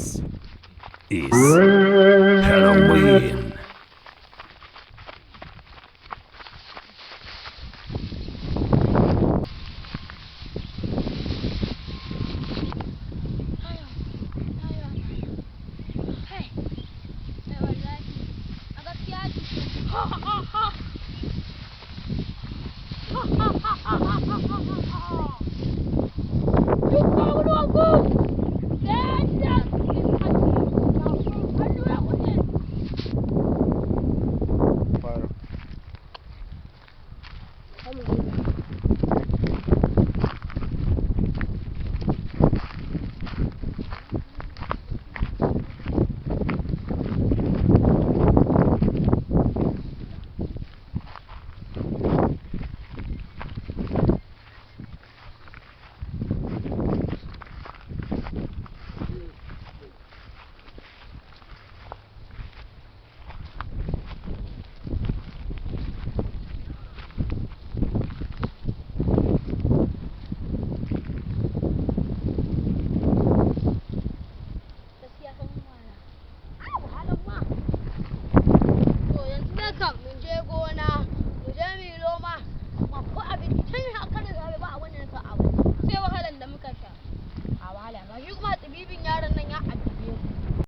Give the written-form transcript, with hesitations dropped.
This is Halloween. Fara. Gaskiya fa mun wahala. A wahalan ma. To yanzu dai kam mun je gona, mu je mu yi noma, amma ko abinci tun haka da safe ba abin da na sa abinci. Sai wahalan da muka sha. A wahala ba shi kuma tsibibin yaron nan ya